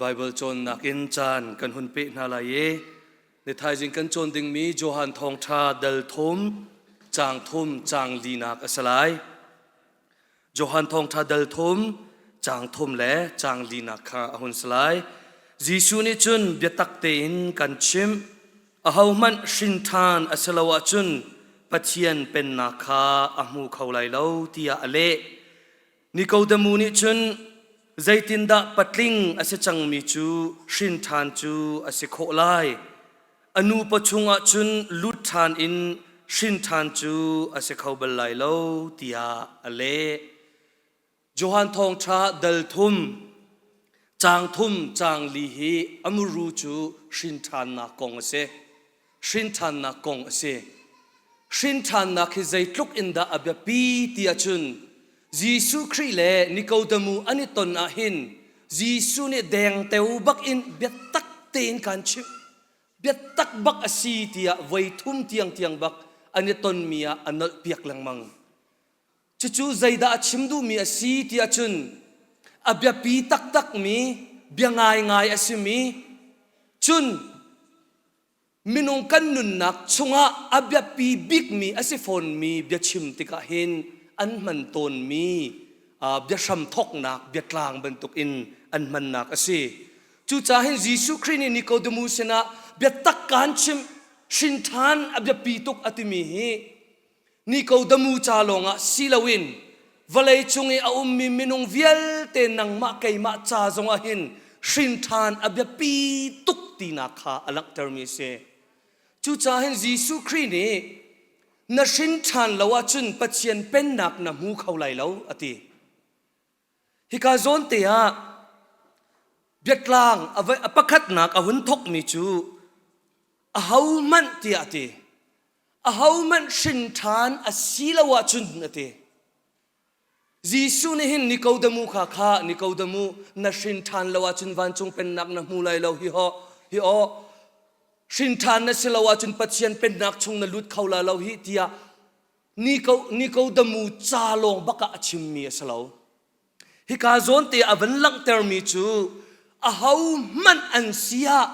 Baibal cawnnak in caan kan hun peh hna lai i ni thaizing kan cawn dingmi Johan Thawngṭha dal thum caang thum caang linak a si lai. Johan Thawngṭha dal thum caang thum le caang linak kha a hun si lai. Jesuh nih cun biatak tein kan chimh ahohmanh hrin ṭhan a si lo ahcun Pathian pennak kha a hmu kho lai lo tiah a leh. Nikodemu nih cun zeitindah patling a si cangmi cu hrin ṭhan cu a si khawh lai? A nu pawchung ah cun lut ṭhan in hrin ṭhan cu a si kho bal lai lo tiah a leh. Johan Thawngṭha dal thum caang thum caang li hi a muru cu hrin ṭhannak kong a si. Hrin ṭhannak kong a si. Hrin ṭhannak hi zeitluk in dah a biapi ti ahcun Jesuh Khrih le Nikodemu an i ton ah hin Jesuh nih dengteo bak in biatak tein kaan chimh. Biatak bak a si tiah voi thum tiangtiang bak an i tonmi ah a nolhpiak lengmang. Cucu zeidah a chim duhmi a si ti ahcun a biapi taktakmi bia ngaingai a simi cun minung kan nunnak chungah a biapi bikmi a si fawnmi biachim tikah hin an hman tawnmi biahram thawknak biatlang bantukin an hmannak a si. Cucaah hin Jesuh Khrih nih Nicodemus sinah biatak kaan chimh hrin ṭhan a biapi tuk a timi hi Nikodamu ca lawngah si loin vawlei cung i a ummi minung vialte nangmah keimah ca zongah hin hrin ṭhan a biapi tuk tinak kha a langhtermi a si. Cucaah hin Jesuh Khrih nih na hrin ṭhan lo ahcun Pathian pennak na hmu kho lai lo a ti. Hika zawn te ah biatlang a pakhatnak a hun thawkmi cu ahohmanh tiah a ti. Ahohmanh hrin ṭhan a si lo ahcun a ti. Jesuh nih hin Nikodemu kha kha Nikodemu na hrin ṭhan lo ahcun vancung pennak na hmu lai lo hi ho hi aw hrin ṭhan na si lo ahcun Pathian pennak chung na lut kho la lo hi tiah Niko Nikodemu ca lawng bak ah a chimmi a si lo. Hika zawn te a van langhtermi cu ahohmanh an si ah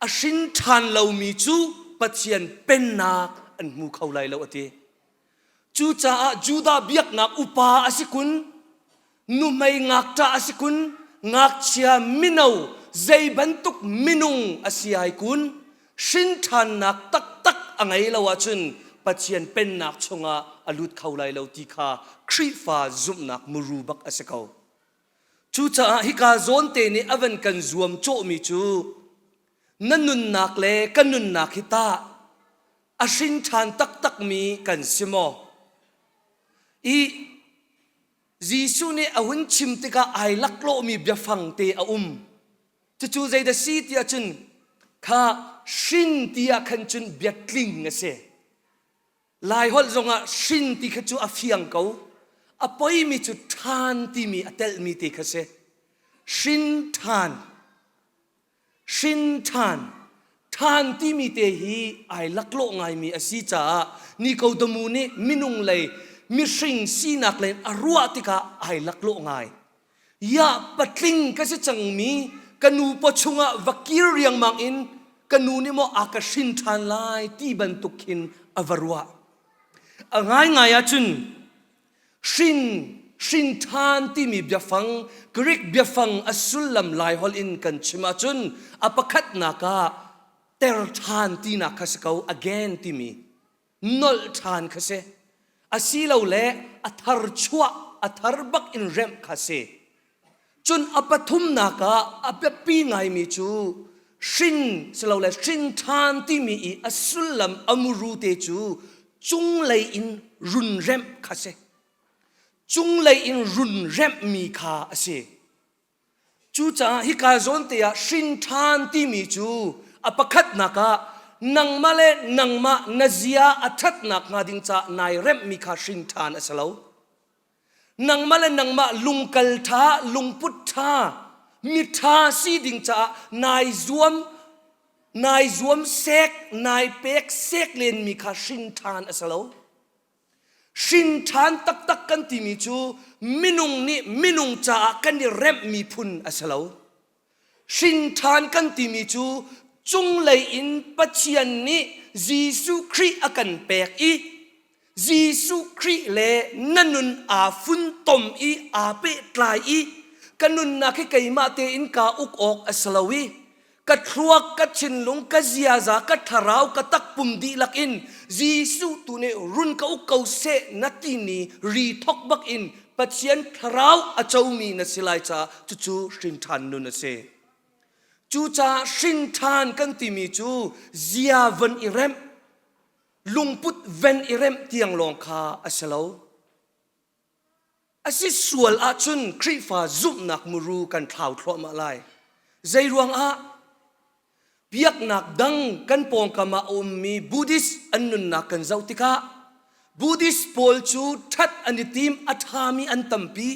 a hrin ṭhan lomi cu Pathian pennak an hmu kho lai lo a ti. Cucaah Judah biaknak upa a si kun, nuhmei ngakṭah a si kun, ngakchia mino zei bantuk minung a si ai kun, hrin ṭhannak taktak a ngei lo ahcun Pathian pennak chungah a lut kho lai lo ti kha Khrihfa zumhnak muru bak a si ko. Cucaah hika zawn te nih a van kan zuam cawhmi cu na nunnak le ka nunnak hi tah a hrin ṭhan taktakmi kan si maw? I Jesuh nih a hun chim tikah ai laklawhmi biafang te a um. Cucu zeidah si tiah cun kha hrin ti ah khan cun biatling a si. Laiholh zongah hrin ti kha cu a fiang ko. A poimi cu ṭhan timi a telhmi te kha si. Hrin ṭhan. Hrin ṭhan. Ṭhan timi te hi ai laklawh ngaimi a si caah Nikodamu nih minung lei mihring sinak lei a ruah tikah ai laklawh ngai. Ya patling ka si cangmi ka nu paw chungah va kir riangmang in ka nu nih maw a ka hrin ṭhan lai ti bantuk khin a va ruah. A ngaingai ahcun hrin hrin ṭhan timi biafang Greek biafang a sullam Laiholh in kan chim ahcun a pakhatnak ah ter ṭhan tinak kha si ko again timi nolh ṭhan kha si asilole a thar chuah a thar bak in remh kha si cun a pathumnak ah a biapi ngaimi cu hrin silole hrin ṭhan timi i a sullam a muru te cu cunglei in run remh kha si cunglei in run remhmi kha a si Cucaah hika zawn te ah hrin ṭhan timi cu a pakhatnak ah nangmah le nangmah na zia a ṭhatnak hnga ding caah nai remhmi kha hrin ṭhan a si lo. Nangmah le nangmah lungkal ṭha, lungput ṭha, miṭha si ding caah nai zuam nai zuam sek, nai pek sek lenmi kha hrin ṭhan a si lo. Hrin ṭhan taktak kan timi cu minung nih minung caah kan i remhmi phun a si lo. Hrin ṭhan kan timi cu cunglei in Pathian nih Jesuh Khrih a kan pek i Jesuh Khrih le na nun aa funtom i aa pehtlai i ka nunnak hi keimah tein kaa uk awk a si lo i ka thluak, ka thinlung, ka ziaza, ka thlarau, ka takpum dihlak in Jesuh tu nih run ka uk ko seh na ti ni ri thok bak in Pathian thlarau a comi na si lai caah cucu hrinṭhan nun a si. Cucaah hrinṭhan kan timi cu zia von i remh, lungput ven i remh tiang lawng kha a si lo. A si sual ahcun Khrihfa zumhnak muru kan thlau thluahmah lai. Zeiruang ah? Biaknak dang kan pawngkam ah a ummi Buddhist an nunnak kan zoh tikah Buddhist pawl cu ṭhat an i tim, a ṭhami an tampi.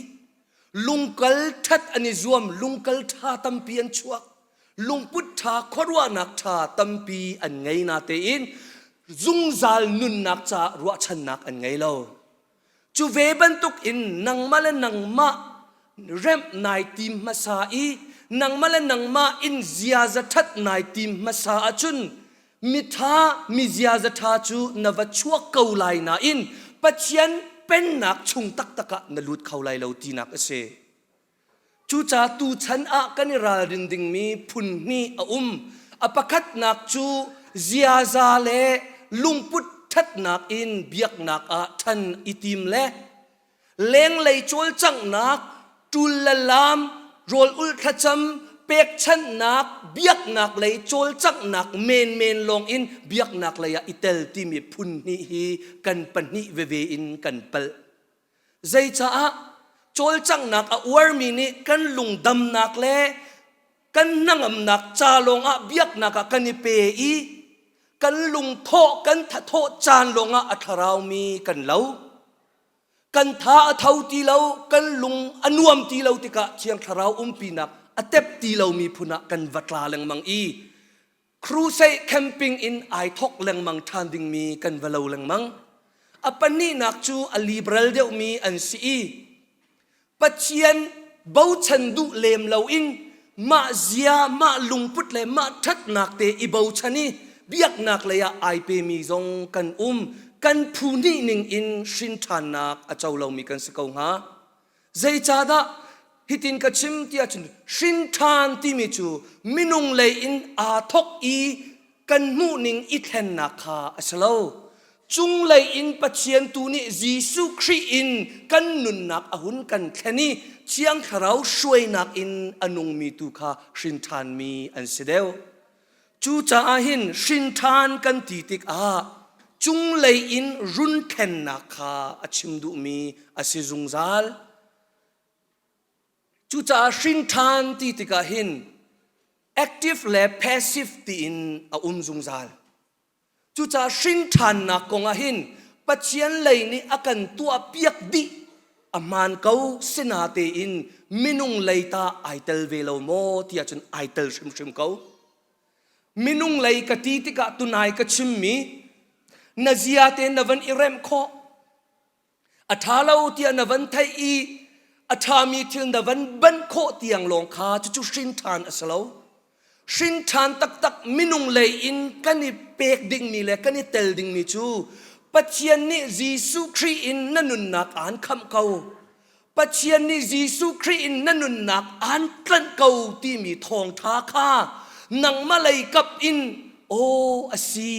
Lungkal ṭhat an i zuam, lungkal ṭha tampi an chuak. Lungput ṭha, khuaruahnak ṭha tampi an ngei natein zungzal nunnak caah ruahchannak an ngei lo. Cu ve bantuk in nangmah le nangmah remh nai tim hmasa i nangmah le nangmah in ziaza ṭhat nai tim hmasa ahcun miṭha mi ziaza ṭha cu na va chuak ko lai nain Pathian pennak chung taktak ah na lut kho lai lo tinak a si. Cucaah tuchan ah kan i ralrin dingmi phun hnih a um. A pakhatnak cu ziaza le lungput ṭhatnak in biaknak ah ṭhan i tim le lenglei cawlcanghnak, ṭul le laam, rawl ulh thlacam, pekchanhnak, biaknak lei cawlcanghnak menmen lawng in biaknak lei ah i tel timi phun hnih hi kan pahnih veve in kan palh. Zeicaah cawlcanghnak a uarmi nih kan lungdamnak le kan hnangamnak ca lawngah biaknak ah kan i pe i kan lungthawh kan thathawh caan lawngah a thlaraumi kan lo. Kan tha a tho ti lo, kan lung a nuam ti lo tikah Thiang Thlarau umpinak a tep ti lomi phun ah kan va tla lengmang i Crusade camping in ai thok lengmang ṭhan dingmi kan va lo lengmang. A pahnihnak cu a liberal deuhmi an si i Pathian bochan duh lem loin mah zia, mah lungput le mah ṭhatnak te i bochan i biaknak lei ah ai pemi zong kan um. Kan phu hnih ning in hrin ṭhannak a co lomi kan si ko hnga. Zeicahdah hitin ka chim ti ahcun hrin ṭhan timi cu minung lei in aa thawk i kan hmuhning i thlennak kha a si lo. Cunglei in Pathian tu nih Jesuh Khrih in kan nunnak a hun kan thlen i Thiang Thlarau hruainak in a nungmi tu kha hrin ṭhanmi an si deuh. Cucaah hin hrin ṭhan kan ti tikah cunglei in run thlennak kha a chim duhmi a si zungzal. Cucaah hrin ṭhan ti tikah hin active le passive tiin a um zungzal. Cucaah hrin ṭhannak kong ah hin Pathian lei nih a kan tuahpiak dih a hmaan ko sinatein minung lei ta ai tel ve lo maw ti ahcun ai tel hrimhrim ko. Minung lei ka ti tikah tunai ka chimmi na zia te na van i remh khawh a ṭha lo tiah na van theih i a ṭhami thil na van banh khawh tiang lawng kha cucu hrin ṭhan a si lo. Hrin ṭhan taktak minung lei in kan i pek dingmi le kan i tel dingmi cu Pathian nih Jesuh Khrih in na nunnak aan khamh ko. Pathian nih Jesuh Khrih in na nunnak aan tlanh ko timi thawngṭha kha nangmah lei kap in aw a si,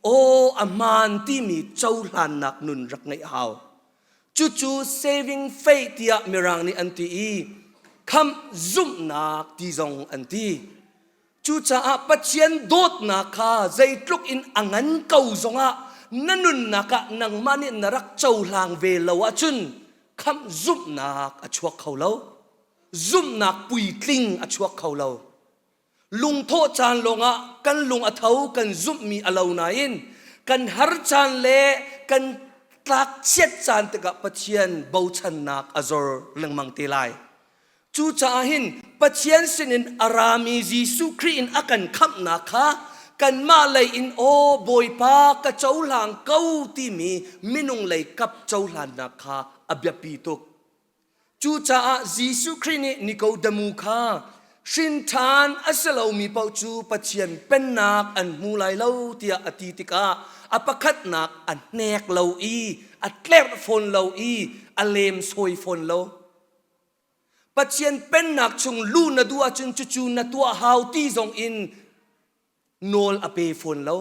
aw a hmaan timi cohlannak nun rak ngeih a hau. Cucu saving faith tiah Mirang nih an ti i khamh zumhnak ti zong an ti. Cucaah Pathian dawtnak kha zeitluk in a ngan ko zongah na nunnak ah nangmah nih na rak cohlang ve lo ahcun khamh zumhnak a chuak kho lo. Zumhnak puitling a chuak kho lo. Lungthawh caan lawngah kan lung a tho kan zumhmi a lo nain kan har caan le kan tlakchiat caan tikah Pathian bochannak a zor lengmang te lai. Cucaah hin Pathian sinin a rami Jesuh Khrih in a kan khamhnak kha kanmah lei in aw Bawipa ka cohlang ko timi minung lei kap cohlannak kha a biapi tuk. Cucaah Jesuh Khrih nih Nikodemu kha Hrin ṭhan a si lomi paoh cu Pathian pennak an hmu lai lo tiah a ti tikah a pakhatnak a hnek lo i a tlerh fawn lo i a lemsawi fawn lo. Pathian pennak chung luh na duh ahcun cucu na tuah hau ti zong in nawl a pe fawn lo.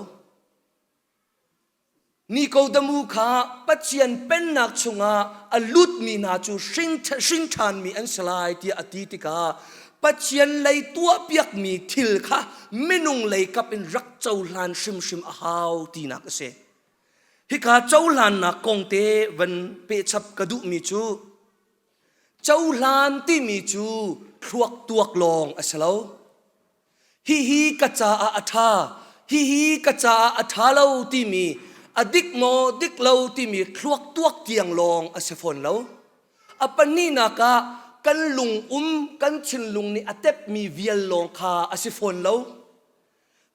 Nikodemu kha Pathian pennak chungah a lutmi hna cu hring ṭhanmi an si lai tiah a ti tikah Pathian lei tuahpiakmi thil kha minung lei kap in rak cohlan hrimhrim a hau tinak a si. Hika cohlannak kong te van pehchap ka duhmi cu cohlan timi cu thluak tuak lawng a si lo. Hihi ka caah a ṭha, hihi ka caah a ṭha lo timi a dik maw dik lo timi thluak tuak tiang lawng a si fawn lo. A pahnihnak ah kan lung um kan thinlung nih a tepmi vial lawng kha a si fawn lo.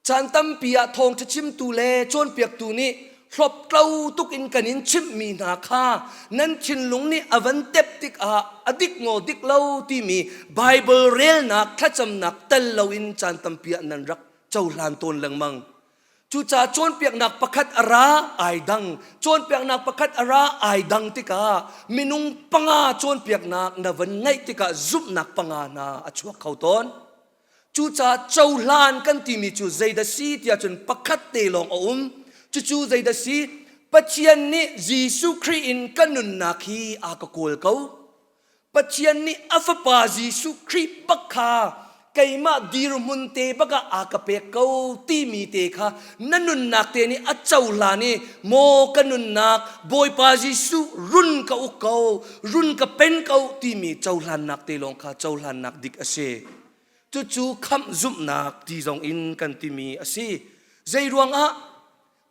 Caan tampi ah thawngṭha chimtu le cawnpiaktu nih hlawptlo tuk in kan in chimhmi hna kha nan thinlung nih a van tep tikah a dik maw dik lo timi Bible relnak thlacamnak tel loin caan tampi ah nan rak cohlan tawn lengmang. Cucaah cawnpiaknak pakhat a ra ai dang, cawnpiaknak pakhat a ra ai dang tikah minung panga cawnpiaknak na van ngaih tikah zumhnak panga hna a chuak kho tawn. Cucaah cohlan kan timi cu zeidah si tiah cun pakhat te lawng a um. Cucu zeidah si? Pathian nih Jesuh Khrih in ka nunnak hi a ka kawl ko. Pathian nih a fapa Jesuh Khrih bak kha keimah dirhmun te bak ah a ka pek ko timi te kha na nunnak te nih a cohlan i maw ka nunnak Bawipa Jesuh run ka uk ko, run ka pen ko timi cohlannak te lawng kha cohlannak dik a si. Cucu khamh zumhnak ti zong in kan timi a si. Zei ruangah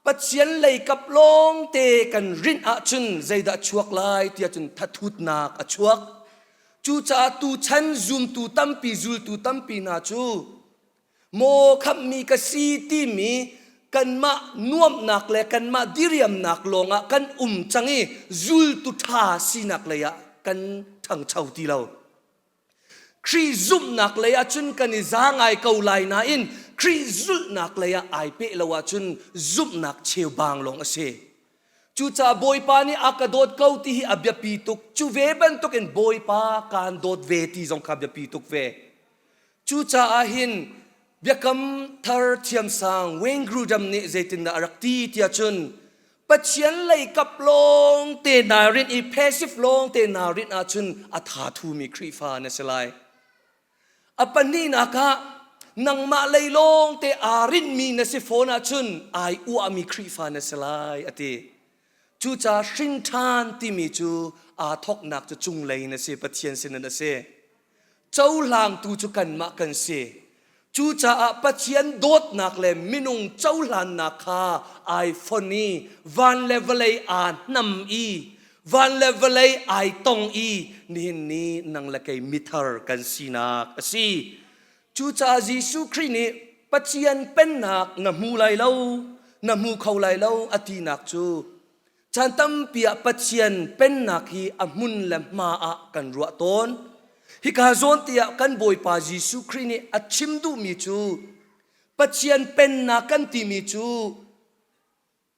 Pathian lei kap lawng te kan rinh ahcun zeidah chuak lai tiah cun thathutnak a chuak. Cucaah tuchan zumtu tampi zultu tampi hna cu maw khamhmi ka si timi kanmah nuamhnak le kanmah diriamnak lawngah kan um cang i zultu ṭha sinak lei ah kan ṭhangcho ti lo. Khrih zumhnak lei ah cun kan i za ngai ko lai nain Khrih zulhnak lei ah ai peh lo ahcun zumhnak cheubang lawng a si. Cucaah Bawipa nih a ka dawt ko ti hi a biapi tuk. Cu ve bantukin Bawipa kaan dawt ve ti zong kha biapi tuk ve. Cucaah hin Biakam Thar thiamsang Wayne Grudem nih zeitindah a rak ti tiah cun Pathian lei kap lawng te naa rinh i passive lawng te naa rinh ahcun a tha thumi Khrihfa na si lai. A pahnihnak ah nangmah lei lawng te aa rinhmi na si fawn ahcun ai uahmi Khrihfa na si lai a ti. Cucaah hrin ṭhan timi cu aa thawknak cu cunglei in a si, Pathian sinin a si. Cohlangtu cu kanmah kan si. Cucaah Pathian dawtnak le minung cohlannak kha ai fon i van le vawlei aa hnam i van le vawlei ai tong i nihin ni nang le kei mithar kan sinak a si. Cucaah Jesuh Khrih nih Pathian pennak na hmu lai lo, na hmu kho lai lo a tinak cu Caan tampi ah Pathian pennak hi a hmun le hma ah kan ruah tawn. Hika zawn te ah kan Bawipa Jesuh Khrih nih a chim duhmi cu Pathian pennak kan timi cu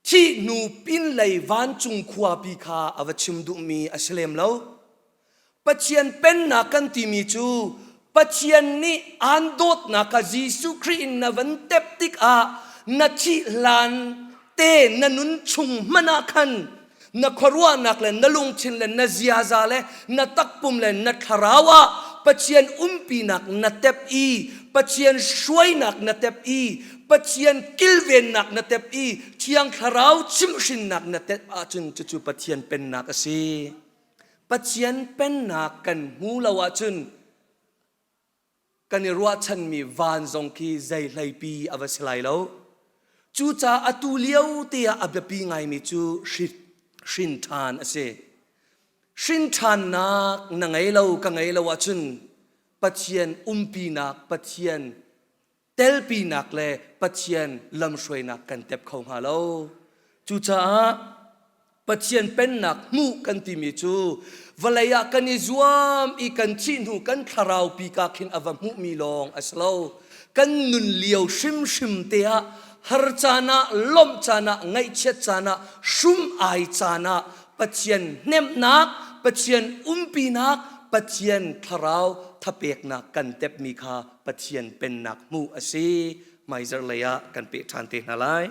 thih hnu pinlei vancung khuapi kha a va chim duhmi a si lem lo. Pathian pennak kan timi cu Pathian nih aan dawtnak kha Jesuh Khrih in na van tep tikah na thih hlan te na nun chung hmanh ah khan na khuaruahnak le na lungthin le na ziaza le na takpum le na thlarau ah Pathian umpinak na tep i Pathian hruainak na tep i Pathian kilvennak na tep i Thiang Thlarau chimhhrinnak na tep ahcun cucu Pathian pennak a si. Pathian pennak kan hmu lo ahcun kan i ruahchanmi van zong khi zei hleipi a va si lai lo. Cucaah atu lio te ah a biapi ngaimi cu hrin ṭhan a si. Hrin ṭhannak na ngei lo ka ngei lo ahcun Pathian umpinak, Pathian telpinak le Pathian lamhruainak kan tep kho hnga lo. Cucaah. Pathian pennak hmuh kan timi cu vawlei ah kan i zuam i kan thih hnu kan thlarau pi ka khin a va hmuhmi lawng a si lo. Kan nun lio hrimhrim te ah har caan ah, lawmh caan ah, ngaihchiat caan ah, hrum ai caan ah Pathian hnemhnak, Pathian umpinak, Pathian thlarau thapeknak kan tepmi kha Pathian pennak hmuh a si. Hmaizarh lei ah kan peh ṭhan te hna lai.